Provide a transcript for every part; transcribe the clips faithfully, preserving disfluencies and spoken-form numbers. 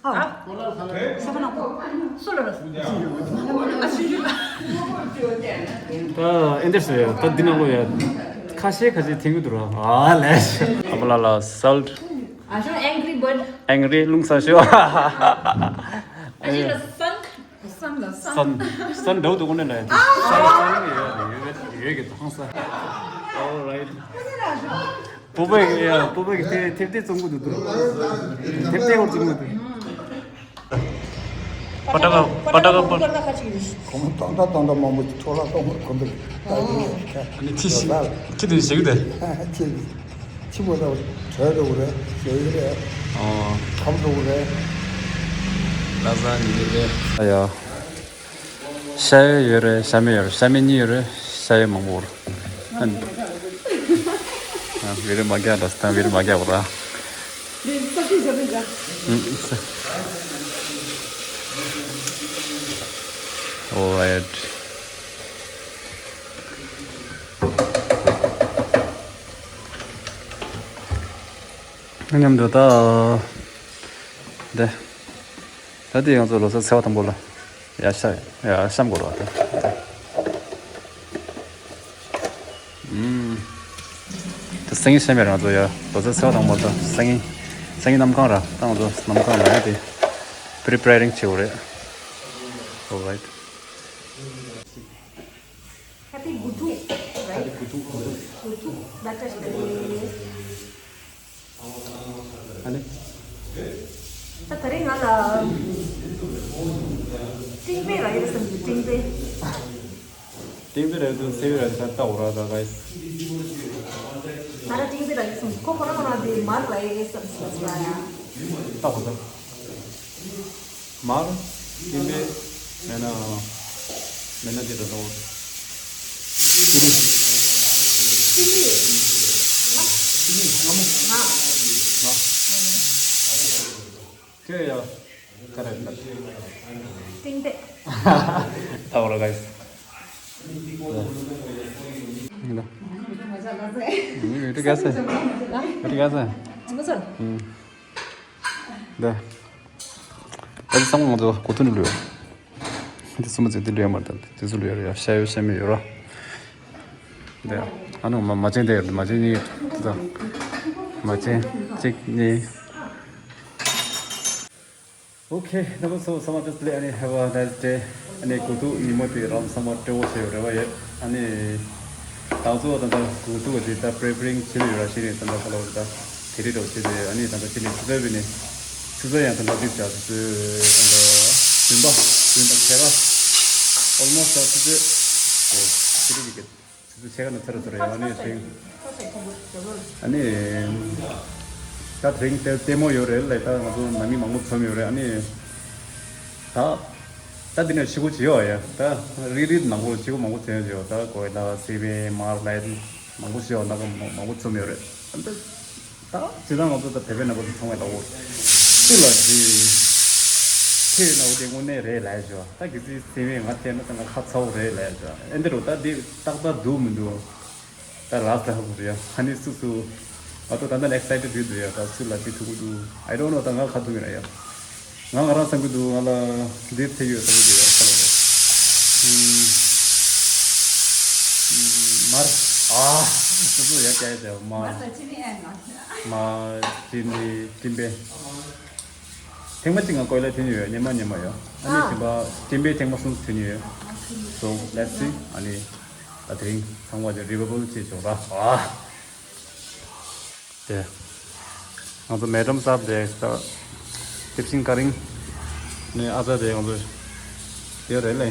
ཨ། ས་ཁ་ནག་པོ། སུ་ལ་ར། ཨ་ཤི་ཤི། ད་ཨེ་འདྲ་ཟེར་ཡ། ད་འདི་ནང་ལོ་ཡ། ཁ་ཤས་ཁ་ཤས་འཐེན་གི་འདུག་ར། ཨ་ལས། ཨ་པ་ལ་ལ་སལ། ཨ་ཤོ། Angry Bird། Angry རླུང་ས་ཤོ། ཨ་ཤི་ལ་སང་། སང་ལ་སང་། སང་། སང་འདྲ་བོ་འདུག་གོ་ནས་ལ་ཡ། སང་སང་ཡོད་ཡོད་ཡོད་གི་ཐང་ས། All right. པུ་པའི་གི་ཡ། པུ་པའི་གི་དེ་ཐེབས་ཐེབས་བཙོང་གི་འདུག་འདུག་ཐེབས་ཐེབས་བཙོང་གི་འདུག་པ་ཏ་ག་པ་ཏ་ག་པ། ཁོང་ཏང་ཏ་ཏང་ཏ་མང་པོ་ཅིག་འཕྲོ་བརླག་གཏོང་བར་ཁོང་ཚོ་ད་ཡིན་ཁ་ནི་ཁྱི་ཁྱི་དེ་ཞིག་དེ། ཁྱི་ཁྱི་པོ་ད་བྲོས་འགྲོ་གི་རེད། ཞེ་གི་རེད། ཨོ། ཁམས་འགྲོ་གི་རེད། ལ་ཟ་ཉི་རེད། ཨ་ཡ། ཤ་ཡོད་ཡོད་རེད། ཤ་མེད་ཡོད་རེད། ཤ་མེད་གཉིས་ཡོད་རེད། ཤ་ཡོད་མང་པོ་རེད། ཨ་ནི། ཨ། བི་རི་མ་རྒྱག་ར་སྟན་བི་རི་མ་རྒྱག་པ་ར། རེད། ས་ཆུ་བཞག་པའི་ར། ཨུམ། ས། All right. མཉམ་དུ་ད། འདི། ད་འདི་ང་ཚོ་ལོ་གསར་ཚེས་པ་དང་པོ་ལ། ཡར་ཤ་ཡར་བཤམས་དགོས་རེད་བ་ད། ཨུམ། ད་སང་ཉིན་བཤམས་ཡ་རེད་ང་ཚོ་ཡ། ལོ་གསར་ཚེས་པ་དང་པོ་ད་སང་ཉིན། སང་ཉིན་གནམ་གང་ར། ད་ང་ཚོ་གནམ་གང་ལ་ཡ་དེ། Preparing བྱེད་དགོས་རེད། All right. Happy Guthu, right? Happy Guthu, Guthu. Guthu. That's a special. ཨ་ནི། ད་དེ་རིང་ང་ལ་ཀྲིང་པེ་རག་ཡོད་བསམ་གྱི། ཀྲིང་པེ། ཀྲིང་པེ་རག་དུས་སེ་བེ་རག་ད་ལྟ་འོ་ར་ད་ག་ང་ལ་ཀྲིང་པེ་རག་ཡོད་བསམ་གྱི། ཁོ་ཁོ་རང་རང་དེ་མར་རག་ཡོད་བསམ་གྱི་ལྟ་འོ་ད། མར། ཀྲིང་པེ། མེད་ན། མེད་ན་དེ་འདྲ་འདྲ་བོ། ཅི་ལི། ཅི་ལི། ཅི་ལི་སྔ་མོ། ང་། ང་། ཁྱོད་ཡ། ཀ་ར་ལ། ཀྲིང་པེ། ད་འོ་ར་ག་ཡིས། ཡིན་ད། ཡིན་ད་ག་ས། ཡིན་ད་ག་ས། ཨ། འདི། ད་ཚང་མ་ང་ཚོ་གོ་ཐུབ་ནས་ལུས། འདི་ཚང་མ་ཚོ་འདི་ལུས་ཡ་མ་རེད། ད་འདི་ཚོ་ལུས་ཡ་རེད་ཡ། ཤ་ཡོད་ཤ་མེད་ཡོད་ར། འདི། ཨ་ནི་མ་མ་ཅན་དེ་ཡོད། མ་ཅན་གཉིས་ཡོད་ད། མ་ཅན་གཅིག་གཉིས། Okay, that was so, so much just play. ཨ་ནི་have a nice day. ཨ་ནི་གོ་ཐུབ་ཉིན་མོ་དེ་རང་ཚང་མ་སྤྲོ་བོ་བྱས་ཡོད་རེད་བ་ཡོད། ཨ་ནི། ད་ཚོ་ད་ལྟ་གོ་ཐུབ་པ་དེ་ད་preparing བྱེད་ཡོད་ར། ཤི་ནས་ད་ལྟ་ཁ་ལོ་ད་དེ་རིགས་འགྲོ་བྱེད་དེ། ཨ་ནི་ད་ལྟ་ཤི་ནས་ཆུ་ཚོད་བི་ནས་ཆུ་ཚོད་ཡང་ད་ལྟ་དེབ་བྱ་ཆུ་ཚོད་ད་ལྟ་བདུན་པ་བདུན་དང་ཕྱེད་ཀ almost ད་ཆུ་ཚོད་ཨོ་དེ་རིགས་ཀྱི་ཆུ་ཚོད་ཕྱེད་ཀ་ནས་ཚར་ཚར་ཡོད། ཨ་ནི་དེ་ཨ་ནི་ད་དེ་རིང་ལྟད་ལྟད་མོ་ཡོད་རེད་ལ། ད་ང་ཚོ་ནང་མི་མང་པོ་འཛོམས་ཡོད་རེད། ཨ་ནི་ད། ད་འདི་ནས་ཤི་གུ་བྱེད་ཡོད་ཡ། ད་རིལ་རིལ་མང་པོ་བྱེད་དགོས། མང་པོ་བྱེད་ཡོད་ཡ། ད་གོས་ལ་སེ་བའི་མར་ལ་མང་པོ་ཤི་ཡོད། ད་མང་པོ་འཛོམས་ཡོད་རེད། ད་ད་ཇི་ལྟར་ང་ཚོ་ད་བོད་པའི་ནང་པ་ཚོ་ཚང་མས་ལ་འོ་སུ་ལ་ཇི་ཁྱེད་ཡོད་ན་འོ་དེ་དངོས་གནས་རེད་ལ་ཞོ། ད་གི་ཚིག་སེ་བའི་ང་བལྟས་ན་ད་ང་ཁ་ཚ་བོ་རེད་ལ་ཞོ། ཨེ་འདི་རུ་ད་འདི་ཏག་ཏག་འདུག་མི་འདུག་ད་ལགས་ད་ཧ་གོ་རེད་ཡ། ཨ་ནི་སུ་སུ་ང་ཚོ་ད་ལྟ་excited ཡོད་འདུག་ཡ། ད་སུ་ལ་ཅི་ཐུག་གི་འདུག I don't know. ད་ང་ཁ་ཐུག་གི་རེད་ཡ། ང་ང་རང་བསམ་གི་འདུག་ང་ལ་འདིར་ཐེབས་ཡོད་བསམ་གི་འདུག་ཡ། ཁ་ལ་རེད། མར། ཨ། སུ་སུ་ཡ་སྐྱ་ཡ་མར། མར་ཅི་ནི་ཀྲིམ་པེ། ཐེངས་མ་གཅིག་ང་ཀོས་ལ་ཐོན་ཡོད། སྙེ་མ་སྙེ་མ་ཡོད། ཨ་ནི་གཞན་པ་ཀྲིམ་པེ་ཐེངས་མ་གསུམ་ཐོན་ཡོད། So let's see. ཨ་ནི། ད་དེ་རིང་ཚང་མ་ཅིག་རི་བ་བལ་བྱེད་ཆོག་ར། ཨ། དེ། ང་ཚོ་མེ་ཌམ་གསར་དེ་ད། དེབ་ཤིང་ཀ་རིང་། ནས་ཨ་ཙ་དེ་ང་ཚོ། ཡོད་རེད་ལེ།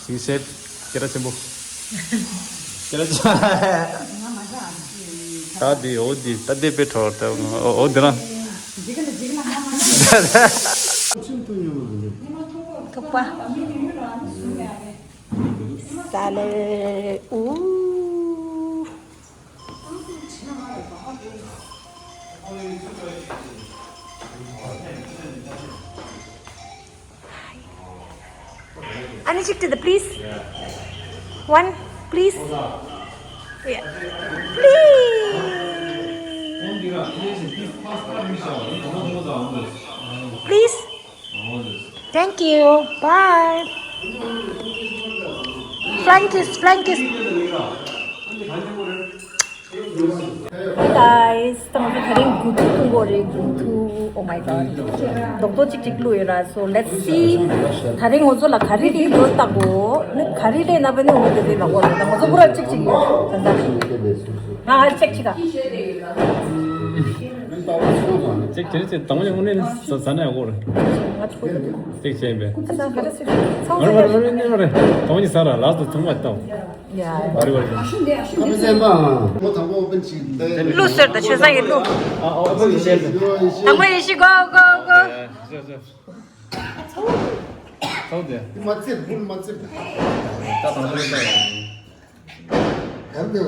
ཤིང་ཤེབ། སྐད་གྲགས་ཆེན་པོ། སྐད་གྲགས་ཆེན་པོ། ད་དེ་འོ་དེ་ད་དེ་དཔེ་འཕྲོ་ད་འོ་འོ་དེ་རང་། ཐུག་པ། ས་ལེ་ཨུ། Hi. Anishik to the please. One, please. Yeah. Please. Please. Thank you. Bye. Flying kiss, flying kiss. Hey guys, ད་ང་ཚོ་དེ་རིང་དགུ་ཐུག་ཐུག་གོ་རེད། དགུ་ཐུག Oh my god. རྡོག་རྡོག་གཅིག་གཅིག་བླུགས་ཡོད་ར། So let's see. ད་རིང་ང་ཚོ་ལ་ག་རེ་རེད་ཡོད་ལྟ་གོ། ནི་ག་རེ་རེད་ན་བས་ནི་འོ་དེ་རེད་ལ་གོ་རེད། ད་ང་ཚོ་ཁོ་ར་གཅིག་གཅིག་ཡོད་ད་ད། ང་ཧ་ཅེག་ཅིག་ག་ཅེག་ཅེག་ཅེག་དང་པོ་ནི་ས་ས་ནས་གོ་རེད། ང་ཚོ་ཅེག་ཅེག་ཡིན་པས། ཨ་ཙང་ག་རེ་ཟེར། ཚང་མ་རེད་རེད་རེད་རེད། དང་པོ་ནི་ས་ར་ལ་སོ་ཚང་མ་ལྟ། ཡ། བ་རི་བ་རི། ཁ་མི་སེམས་པའང་མོ་དང་པོ་ཨོ་པན་ཆིག་འདི། ལུ་ཟེར་ད་ཆོས་ས་ཡི་ལུ། ཨ་ཨོ་པན་ཆིག་ཟེར། དང་པོ་ཡེ་ཤི་གོ་གོ་གོ། ཚོ་ཚོ། ཚོ་དེ། མ་ཚེ་བུལ་མ་ཚེ། ད་དང་པོ་ལ་ད། གར་དེ།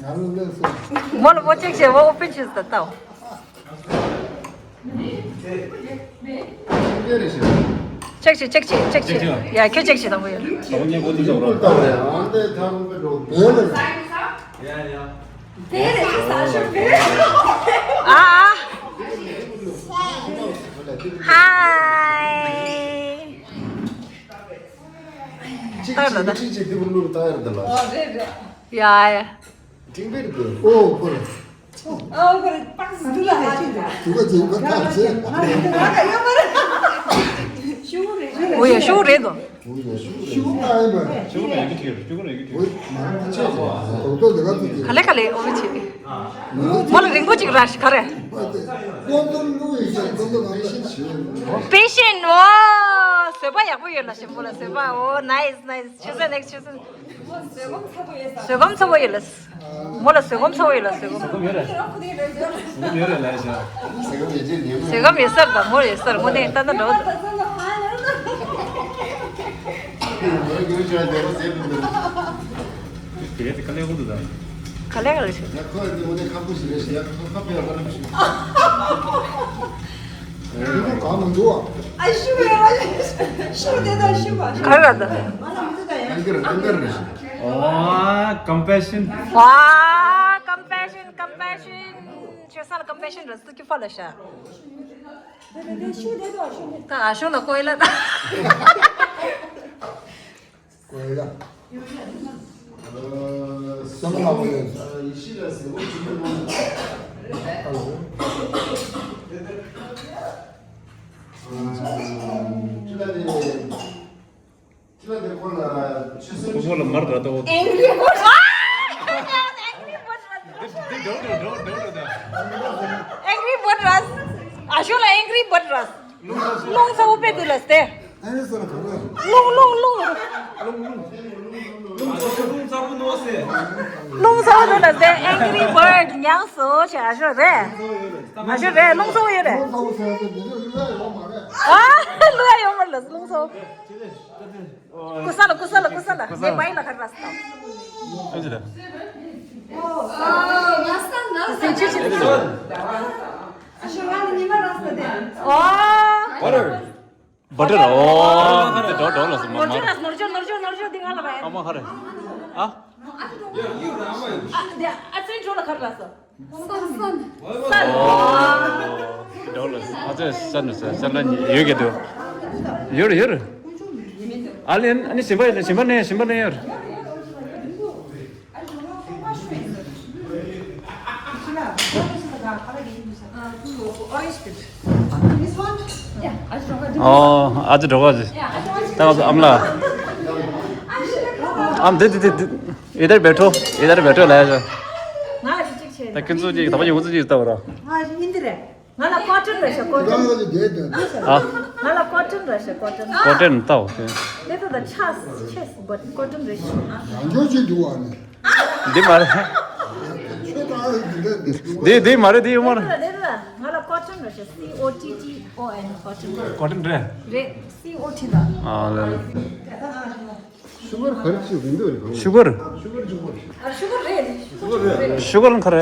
ང་ལ་ལས་སོ། མོ་ལ་མོ་ཅེག་བྱས་མོ་ཨོ་པན་ཆིག་ད་ལྟ། ཅེག་བྱེད་ཅེག་བྱེད་ཅེག་བྱེད། ཡ་ཁྱོད་ཅེག་བྱེད་དང་པོ་ཡོད། ཨ་ཨ། ཧའི། ཏག་ར་ད། ཡ་ཡ། ཨོ་ཁོ་རེད། ཨོ་ཁོ་རེད། པགས་འདི་ལ་ཧ་ཅང་འདུག་དུ་ག་ཅིག་ག་ཐག་ཆེ། ཤུ་རེད་ཤུ་རེད། ཨོ་ཡ་ཤུ་རེད་དོ། ཤུ་ན་ཡིན་པ། ཤུ་ན་ཡིན་གི་ཤུ་ན་ཡིན་གི་ཤུ། ཨོ་མ་ཆེ་ཆེ། དོ་དོ་དེ་ག་ཚོད་ཅིག་ག་ལེ་ག་ལེ་ཨོ་མི་ཆེ། མོ་ལ་རིང་པོ་ཅིག་ར་ཤི་ག་རེ། ཀོང་ཏུར་ལུ་ཡིན་ཤག་ཀོང་ཏུར་ལ་ཤི་ཤི། པེ་ཤན་ཨོ། བཟོད་པ་ཡག་པོ་ཡོད་ལ་ཞིམ་པོ་ལ་བཟོད་པ་ཨོ། ནའིས་ནའིས། ཆུ་ཚོད་ནེགསི་ཆུ་ཚོད། བཟོད་སྒོམ་ཚ་པོ་ཡོད་ས། བཟོད་སྒོམ་ཚ་པོ་ཡོད་ལ། མོ་ལ་བཟོད་སྒོམ་ཚ་པོ་ཡོད་ལ་བཟོད་སྒོམ། བཟོད་སྒོམ་ཡོད་རེད། བཟོད་སྒོམ་ཡོད་རེད་ལ་ཤ། བཟོད་སྒོམ་ཡོད་ས་རེད་ད་མོ་ཡོད་ས་རེད་དངོས་གནས་ད་ལྟ་འགྲོ། དེ་ག་ལེ་ཧུ་དུ་ད། ག་ལེ་ག་ལེ་ཤ། ཡ་ཁོ་ཡི་དངོས་གནས་ཁག་པོ་ཞིག་རེད་ཤ། ཡ་ཁོ་ཁ་ཕེ་ཡ་ཁ་ལེ་ཤ། ཨ་ཤུ་ཡ་ཤུ་དེ་ད་ཤུ་བ། ག་རེ་ད། ཨན་ཀར་ཨན་ཀར་རེད། ཨོ་ཀམ་པེ་ཤན། ཝ་ཀམ་པེ་ཤན་ཀམ་པེ་ཤན། ཆོས་ས་ལ་ཀམ་པེ་ཤན་རེད་སུ་ཀི་ཕ་ལ་ཤ། ད་ཨ་ཤུ་ལ་ཀོ་ཡི་ལ་ད། ཀོ་ཡི་ལ། ཨ་སོ་མ་ལ་ཀོ་ཡི་ལ། ཡེ་ཤེས་ལ་ཟེར་བ་ཅི་མོ། ཨ་ལོ། ཁྱི་ལ་དེ། ཁྱི་ལ་དེ་ཁོ་ལ་ཆུ་སེམས། ཁོ་ལ་མར་ད་ལྟ་འོ། Angry Bird། འདི་འདི་འགྲོ་འགྲོ་འགྲོ་འགྲོ་འགྲོ་ད། Angry Bird་ར། ཨ་ཤོ་ལ་Angry Bird་ར། རླུང་ཚ་བོ་དཔེ་འདུག་ལ་སྟེ། རླུང་རླུང་རླུང་། རླུང་རླུང་རླུང་ཚ་བོ་ནོ་སེ། རླུང་ཚ་བོ་ནོ་ལ་སྟེ་Angry Bird་མྱངས་སོ་ཆེ་ཨ་ཤོ་རེད། ཨ་ཤོ་རེད་རླུང་ཚ་བོ་ཡོད་རེད། ཨ་ལུ་ཡ་ཡོད་མ་ལ་རླུང་ཚ་བོ། ཀུ་ས་ལ་ཀུ་ས་ལ་ཀུ་ས་ལ་ཀུ་ས་ལ། ངའི་མ་ཡིན་ལ་ཁར་ར་སྟ། ཨེ་ཅི་ར། སེ་ཅི་ཅི་ལ་ཁར། ཨ་ཤོ་ར་ནི་ཉི་མ་ར་སྟ་དེ། ཨོ། Water། བ་ཊར། ཨོ། དེ་འགྲོ་འགྲོ་ལ་སོ་མ་མ། ནོར་ཇོ་ནོར་ཇོ་ནོར་ཇོ་ནོར་ཇོ་དེ་ང་ལ་བ་ཡ། ཨ་མ་ཁ་རེ། ཨ། ཨ་དེ་ཨ་ཚེ་འགྲོ་ལ་ཁར་ར་སོ། སན་སན། སན། ཨོ། འགྲོ་ལ་སོ་ཨ་ཚེ་སན་སན་སན་ལ་ཡོད་གི་འདུག་ཡོད་རེད་ཡོད་རེད། ཨ་ལེ་ཨ་ནི་ཞིམ་པ་ཞིམ་པ་ནས་ཞིམ་པ་ནས་ཡོད་རེད། ཨོ་ཨ་ཅེ་འགྲོ་ག་ཅེ། ད་ཨམ་ལ། ཨམ་དེ་དེ་དེ་དེ། इधर बैठो इधर बैठो ལ་ཡ། ད་ཁྱོད་ཚོ་ཅིག་ད་པ་ཡོང་ཚོ་ཅིག་ལྟ་བ་ར། ང་ལ་ཀོ་ཊོན་རེད་ཤག་ཀོ་ཊོན། ཨ། ང་ལ་ཀོ་ཊོན་རེད་ཤག་ཀོ་ཊོན། ཀོ་ཊོན་ལྟ་བ་དེ། དེ་ད་ཆ་ཆེས་བ་ཀོ་ཊོན་རེད་ཤག་ཡང་ཁྱོད་ཅི་འདུག་བ་ནི། འདི་མ་རེད། ཁྱོད་ད་འདི་འདི་འདི་མ་རེད་འདི་ཡོད་མ་རེད། དེ་ད་ང་ལ་ཀོ་ཊོན་རེད་ཤག C O T T O N ཀོ་ཊོན། ཀོ་ཊོན་རེད། རེད། C O T ད། ཨ་ལ་ལ། ཤུ་གར་ག་རེ་ཞིག་རིང་དུ་རེད། ཤུ་གར། ཨ་ཤུ་གར་རེད། ཤུ་གར་རེད། ཤུ་གར་ག་རེ།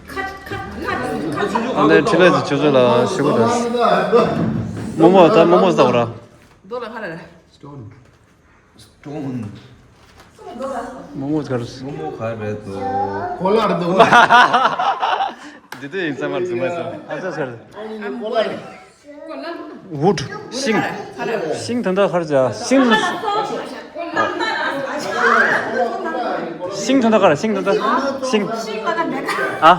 ཁ་ཁ་ཁ་ཁ། ཨ་ནི་ཁྲི་ལས་ཀྱི་ཆུ་ཚོད་ལ་ཤུ་གར་རེད། མོ་མོ་ད་མོ་མོ་ཟ་བ་ར། རྡོ་ལ་ཁ་ལ་རེད། སྟོན། སྟོན། མོ་མོ་ག་རེ། མོ་མོ་ག་རེད་དོ། གོ་ལ་རེད་དོ། འདི་དུས་ཡིན་ཙམ་མར་ཟིན་པ་ཙམ་ཨ་ཙ་ཟེར། ཨ་ནི་གོ་ལ་རེད། wood. ཤིང་། ཤིང་དོན་དག་ག་རེ་བྱ། ཤིང་། ཤིང་དོན་དག་ག་རེ། ཤིང་དོན་དག་ཤིང་། ཨ།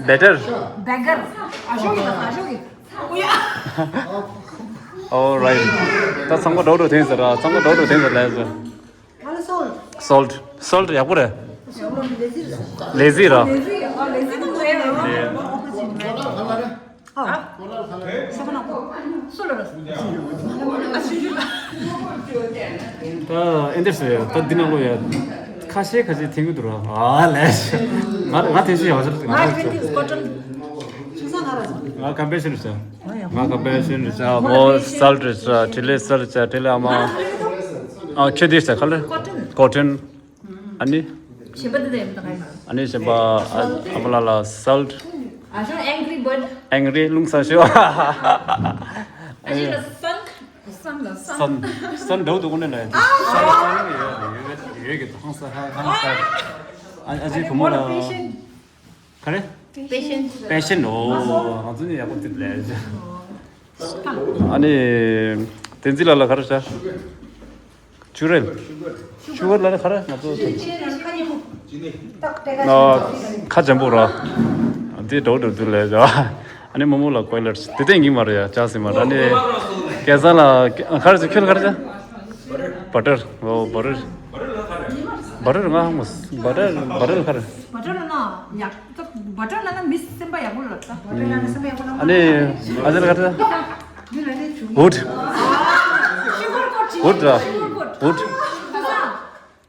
better. Better. All right. ད་ཚང་མ་འགྲོ་འགྲོ་དེ་ཟེར་ར། ཚང་མ་འགྲོ་འགྲོ་དེ་ཟེར་ལས་ཟེར། Salt. Salt ཡག་པོ་རེད། Lazy ར། ད་ཨེ་འདྲ་ཟེར། ད་འདི་ནང་ལོ་ཡ། ཁ་ཤས་ཁ་ཤས་འཐེན་གི་འདུག་ར། ཨ་ལས། ང་ང་འཐེན་ཤེས་ཡོད་ཟེར། ང་ང་compassion རེད་ཤག་ང་compassion རེད་ཤག་མོ་salt རེད་ཤག་དེ་ལས་salt ཤག་དེ་ལས་ཨ་མ། ཨ་ཁྱོད་དེ་ཤག་ག་ལེ། cotton. ཨ་ནི། གཞན་པ་དེ་དེ་ཡིན་ད་ག་ཡིན། ཨ་ནི་གཞན་པ་ཨ་ཨ་མ་ལགས་ལ་salt. ཨ་ཞང་angry bird. Angry རླུང་ས་ཤོ། ཨ་ཞང་ལ་sun. Sun ལ་sun. Sun འདྲ་བོ་འདུག་གོ་ནས་ལ། sun sun ཡོད་ཡོད་ཀྱི་ཧང་ས་ཧང་ཧང་ས། ཨ་ཨ་ཅེ་བུ་མོ་ལ། Patient. ག་རེ། Patient. Patient ཨོ། ང་ཚོ་ནི་ཡག་པོ་དེ་ལས། ཨ་ནི། བསྟན་འཛིན་ལགས་ལ་ག་རེ་བྱ། sugar. Sugar ལ་ནི་ག་རེ་ང་ཚོ། ཨ་ཁ་འཇམ་པོ་ར། འདི་འགྲོ་འགྲོ་དུ་ལས་བྱ། ཨ་ནི་རྨོ་མོ་ལ་ཀོ་ལེར་དེ་སྟེང་གི་མ་རེད་ཡ། ཅག་སི་མ་ར་ནི། སྐལ་བཟང་ལ་ག་རེ་བྱ། ཁྱོད་ལ་ག་རེ་བྱ། butter. ཨོ་butter. Butter ང་ཧ་མོ། butter butter ག་རེ། butter ལ་ན་ཡག butter ལ་ན་མི་སེམས་པ་ཡག་པོ་ལ། butter ལ་ན་སེམས་པ་ཡག་པོ་ལ། ཨ་ནི་ཨ་ཅེ་ལ་ག་རེ། wood. wood ར། wood.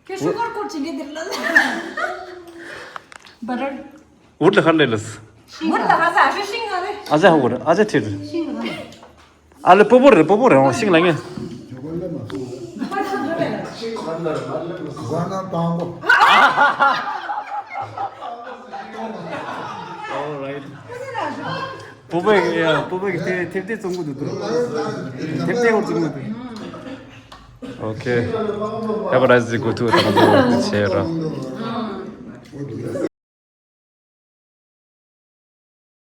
ཁྱོད་sugar coat བྱེད་ཀྱི་འདིར་ལ། butter. wood ལ་ག་རེ་ལས། wood ལ་ག་ས་ཨ་ཤི་ཤིང་ག་རེ། ཨ་ཅེ་ཧ་གོ་རེད། ཨ་ཅེ་ཁྲིད། ཤིང་ག་རེ། ཨ་ལེ་སྤོ་བོ་རེད། སྤོ་བོ་རེད། འོང་ཤིང་ལ་ངས། All right. སྤོ་བོ་ཡ། སྤོ་བོ་གི་ཐེབས་ཐེབས་ཏེ་བཙོང་གི་འདུག་ཐེབས་ཏེ་འོར་བཙོང་གི་འདུག Okay. Have a nice day. Go to the